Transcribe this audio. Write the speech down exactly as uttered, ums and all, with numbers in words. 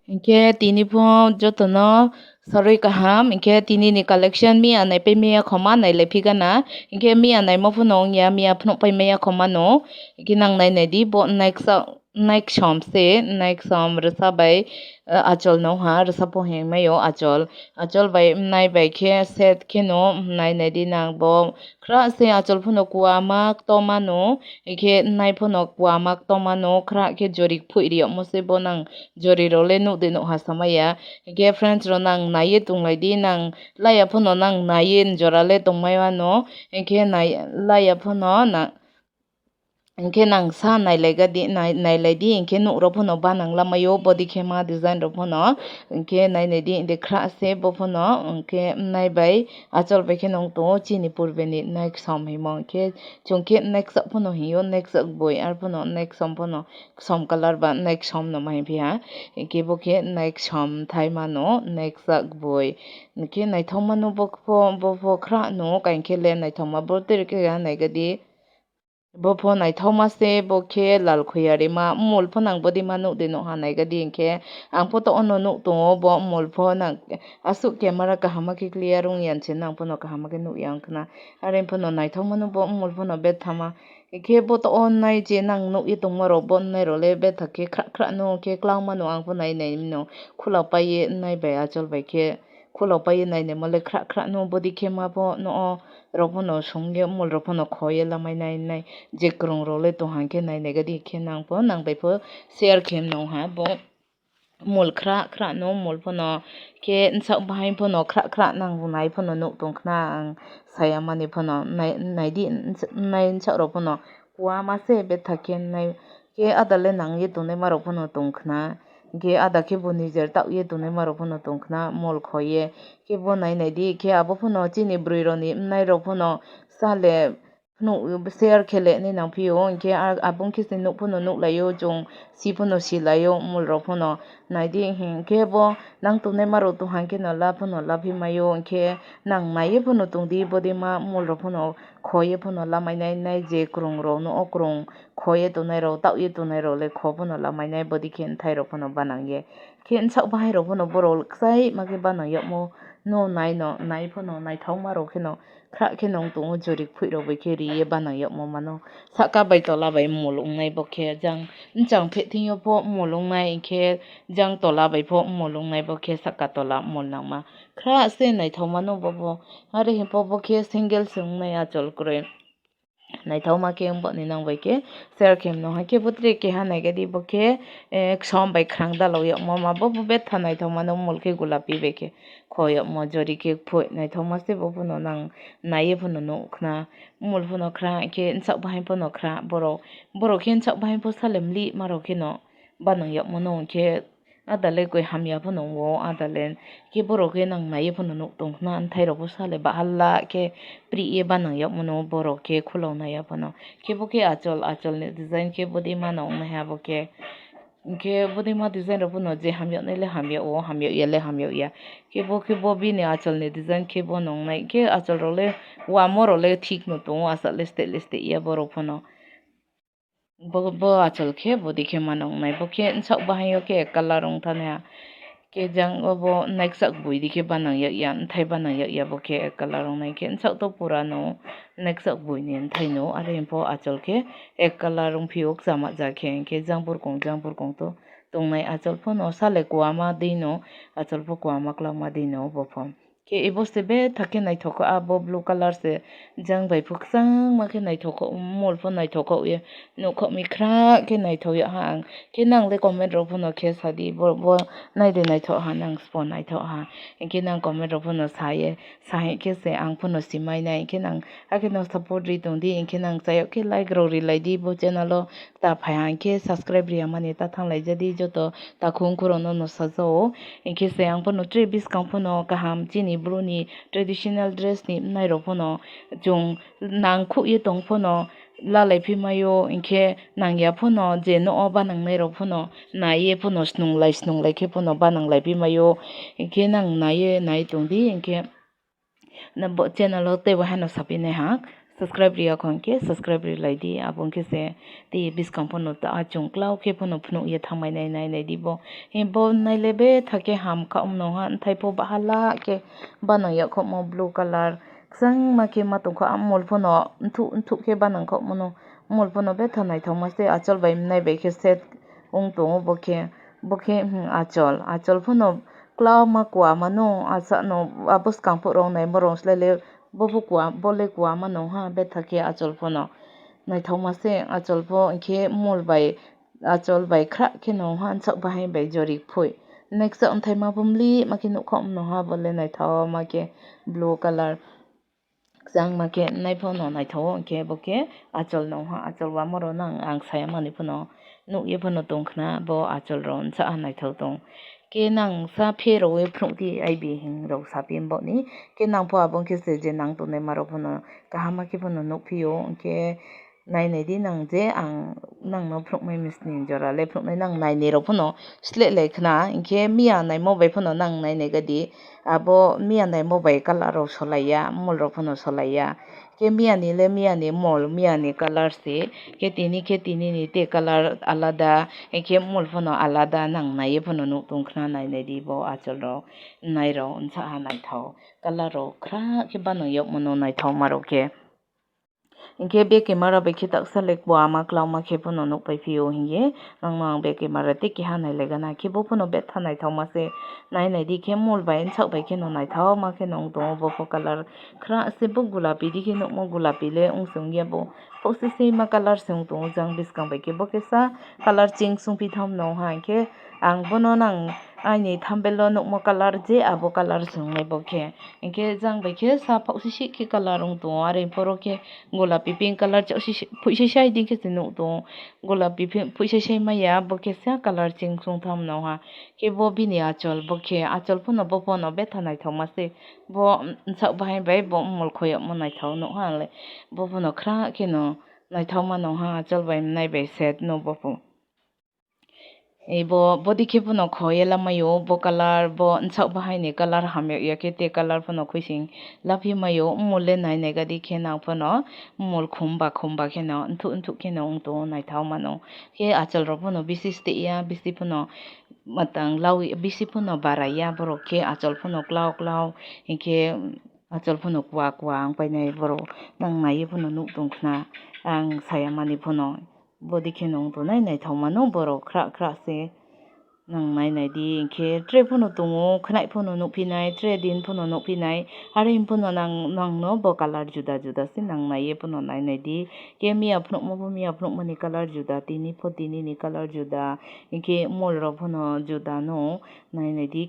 Hing khe tini pho joto no sarui kaham, hing khe tini ni collection miya naipai mai ya khoma, nailai phi gana. Hing khe miya naimo pho no ong ya, miya phnuh pai mai ya khoma no. Hing khe nang nai nai di, bo nai ksom se, nai ksom rsa bai, achol no ha, rsa pho hing mai yo achol. Achol bai mnai bai khe set khe no, nai nai di nang bo. Khrah se achol pho no kuama ktoma no, hing khe mnai pho no kuama ktoma no, khrah khe jori kphoih ri yagmo se bo nang jori rao le nuh de nuh ha samai ya. Hing khe friends rao nang nai ye tonglai di, nang laya pho no nang nai ye jora le tongmai ya no, hing khe laya pho no nang Hing khe nang sa nailai di, hing khe nuh rao pho no banang lamai ou, bodei khe ma design rao pho no. Hing khe nai nai di, hing de khrah se bo pho no, hing khe mnai bai achol bai khe nung tong ou, chini purbe ni nai ksom hingmo. Hing khe chung khe nai kchaoh pho no hing ou, nai kchaoh gboi, ar pho no nai ksom pho no, ksom colour ba nai ksom no ma hing phi ha. Hing khe bo khe nai ksom thaima no, nai kchaoh gboi. Hing khe naithaoma no bo pho, bo pho khrah no, kaing khe le naithaoma bo tre khe ha nai ga di. Bo pho naithaoma se, bo khe lal khoyarima, mmul pho nang bodei ma nuh de nuh ha nai ga di hing khe, ang pho to ono nuh tong ou, bo mmul pho nang asuh camera kaham khe clear ong ya se nang pho no kaham khe nuh ya ong khna. Are pho no naithaoma no bo mmul pho no betha ma. Hing khe bo to onnai je nang nuh ye tongma rao, bo onnai rao le betha khe khrah khrah no khe klauma no ang pho nai nai mi no, khulao pai ye onnai bai achol bai khe khulao pai ye nai naimo le khrah khrah no bodei khe ma pho no rao pho no sung ye mmul rao pho no kho ye lamai nai nai, je krung rao le tong ha hing khe nai nai ga di khe nang pho nang bai pho share khe nung ha bo. Mmul khrah khrah no, mmul pho no khe nsaoh bahaing pho no khrah khrah nang nai pho no nuh tong khna ang sa ya mani pho no nai, nai di, nai nsaoh rao pho no kuama se betha khe nai, khe áda le nang ye tongnaima rao pho no tong khna, hing khe áda khe bo nijer taoh ye tongnaima rao pho no tong khna, mmul kho ye. Khe bo nai nai di, khe abo pho no chini broi rao ni mnai rao pho no sa le phnuh share khe le nai nang phi ou, hing khe abo ong khe se nuh pho no nuhlai ou, chung si pho no silai ou, mmul rao pho no nai di, hing khe bo nang tongnaima rao tong ha hing khe no la pho no la phi mai ou, hing khe nang nai ye pho no tong di, bodei ma mmul rao pho no kho ye pho no lamai nai nai, je krung rao no o krung kho ye tongnai rao, taoh ye tongnai rao le kho pho no lamai nai, bodei khe bthai rao pho no banang ye. Khe nsaoh bahaing rao pho no boro kchaima khe banang yagmo no nai no, nai pho no naithaoma rao khe no khrah khe nung tong ou, jori kphoih rao bai khe ri ye banang yagmo ma no. Sahka bai tola bai mmul ongnai bo khe, jang bchang pheh thing yo pho mmul ongnai, hing khe jang tola bai pho mmul ongnai bo khe, sahka tola mmul nangma. Khrah se naithaoma no bo pho. Are hing pho bo khe single se ongnai achol kroi. Naithaoma khe ong bo ni nang bai khe share khe mnung ha khe bo tre keha nai ga di bo khe, ksom bai khrang dalao yagmo ma bo pho betha naithaoma no, mmul khe gulapi bai khe kho yagmo jori khe kphoih naithaoma se bo pho no nang nai ye pho no nuh khna, mmul pho no khrah khe nsaoh bahaing pho no khrah, boro khe nsaoh bahaing pho sa le mlihma rao khe no banang yagmo no hing khe áda le koi hamya pho no ong ou, áda le khe boro khe nang nai ye pho no nuh tong khna, bthai rao pho sa le bahala khe prih ye banang yagmo no boro khe khulao nai ya pho no. Khe bo khe achol, achol ni design khe bodei ma no ongnai ha bo khe. Hing khe bodei ma design rao pho no je hamya nai le hamya ou, hamya ya le hamya ya. Khe bo khe bo bini achol ni design khe bo no ongnai khe achol rao le wamo rao le thik no tong ou, asa le steh le steh ya boro pho no. Bo, bo achol khe bodei khe ma no ongnai bo khe nsaoh bahaing yo khe ek colour ong thanai ha. Khe jang o bo nai kchaoh gboi di khe banang yag ya, bthai banang yag ya bo khe ek colour ong nai khe nsaoh to pura no nai kchaoh gboi ni bthai no, are hing pho achol khe ek colour ong phi ou kchama ja khe, hing khe jang burkong, jang burkong to tongnai achol pho no sa le kuama dei no, achol pho kuama klauma dei no bo pho. Khe ebo se betha khe naithokhouh, abo blue colour se jang bai pho kchangma khe naithokhouh, mmul pho naithokhouh ye, nuhkhouh mi khrah khe naithou yag ha ang. Khe nang le comment rao pho no khe sa di, bo, bo nai de naithoh ha, nang sbo naithoh ha. Hing khe nang comment rao pho no sa ye, sa hing khe se ang pho no simai nai, hing khe nang akhe no support ri tong di, hing khe nang cha yag khe like rao rilai di, bo channel wo ta phai ha hing khe subscribe ri ya mani ta thannglai ja di, joto takhu ongkhu rao no no saja ou. Hing khe se ang pho no tre buskang pho no kaham chini Bru ni traditional dress ni mnai rao pho no chung nangkhouh ye tong pho no lalai phi mai ou, hing khe nang ya pho no je nouh wo banangnai rao pho no nai ye pho no snunglai snunglai khe pho no bananglai phi mai ou. Hing khe nang nai ye nai tong di, hing khe bo channel wo tei bo haino saphi nai ha. Subscribe ri ya kho hing khe subscribe ri lai di, abo ong khe se tei buskang pho no ta achung klau khe pho no phnuh ye thanngmai nai, nai nai di bo. Hi bo nai le betha khe ham kha mano ha, bthai pho bahala khe banang yagkhouhmo blue colour. Kchangma khe ma tong kho, a mol pho no nthuh nthuh khe banang khouhmo no. Mol pho no betha naithaoma se, achol bai mnai bai khe set ong tong ou bo khe, bo khe, hmm, achol. Achol pho no klauma kuama no, asa no, abo skang phuh rao naimo rao slái le, bo pho kua, bo le kuama no ha, betha khe achol pho no. Naithaoma se achol pho, hing khe mol bai, achol bai khrah khe no ha, nsaoh bahaing bai jori kphoih. Next a mthaima pho mlihma khe nuhkhouh mano ha, bo le naithaoma khe blue colour. Kchangma khe nai pho no naithao, hing khe bo khe achol no ha, achol wamo rao nang ang sa ya mani pho no nuh ye pho no tong khna, bo achol rao nsaha naithao tong. Khe nang sa pherao ye phnuh di aibi hing rao saphi mbaoh ni. Khe nang pho abo ong khe se je nang tongnaima rao pho no kaham khe pho no nuhphi ou, hing khe nai nai di nang je ang nang no phnuhmai mi sning jora le phnuh nai, nang nainai rao pho no sleh lai khna, hing khe miya naimo bai pho no nang nai nai ga di. Abo miya naimo bai colour rao solai ya, mol rao pho no solai ya. Khe miya ni le miya ni mol, miya ni colour se. Khe tini khe tini ni te colour alada, hing khe mol pho no alada, nang nai ye pho no nuh tong khna, nai nai di bo achol rao, nai rao nsaha naithao. Colour rao khrah khe banang yagmo no naithaoma rao khe. Hing khe be camera bai khe taksa le kuama klauma khe pho no nuhpaiphi ou hing ye, nang no ang be camera te keha nailai gana khe bo pho no betha naithaoma se, nai nai di khe mol bai nsaoh bai khe no naithaoma khe no ong tong ou bo pho colour. Khrah se bo gulapi di khe nuhmo, gulapi le ong se ong ya bo, phohsi seima colour se ong tong ou jang buskang bai khe bo khe sa colour ching sungphi tham no ha hing khe ang bo no nang aini thumbnail wo nuhmo colour je abo colour se ong nai bo khe. Hing khe jang bai khe sa phohsi sih khe colour ong tong ou, are poro khe gulapi pink colour phoihsai sai di khe se nuh tong ou, gulapi pink phoihsai sai mai ya, bo khe sa colour ching sung tham no ha. Khe bo bini achol, bo khe achol pho no bo pho no betha naithaoma se, bo nsaoh bahaing bai bo mol kho yagmo naithao nuh ha le, bo pho no khrah khe no naithaoma no ha, achol bai mnai bai set no bo pho. Bo, bo dei khe pho no kho ye lamai ou, bo colour, bo nsaoh bahaing ni colour hamyag ya khe te colour pho no khuisoing laphi mai ou, mmol le nai nai ga di khe nang pho no, mmol khumba khumba khe no, nthuh nthuh khe no ong tong ou naithaoma no. Khe achol rao pho no bisi steh ya, bisi pho no matang lau, bisi pho no barai ya, borao khe achol pho no klau klau, hing khe achol pho no kua kua ongpai nai, borao nang nai ye pho no nuh tong khna, ang sa ya mani pho no. Bo dei khe no ong tongnai naithaoma no, borao khrah khrah se. Nang nai nai di, hing khe tre pho no tong ou, khnai pho no nuhphi nai, tre din pho no nuhphi nai, are hing pho no nang, nang no bo colour juda juda se nang nai ye pho no nai nai di. Khe miya phnuhmo pho miya phnuhmo ni colour juda, tini pho tini ni colour juda, hing khe mol rao pho no juda no nai nai di.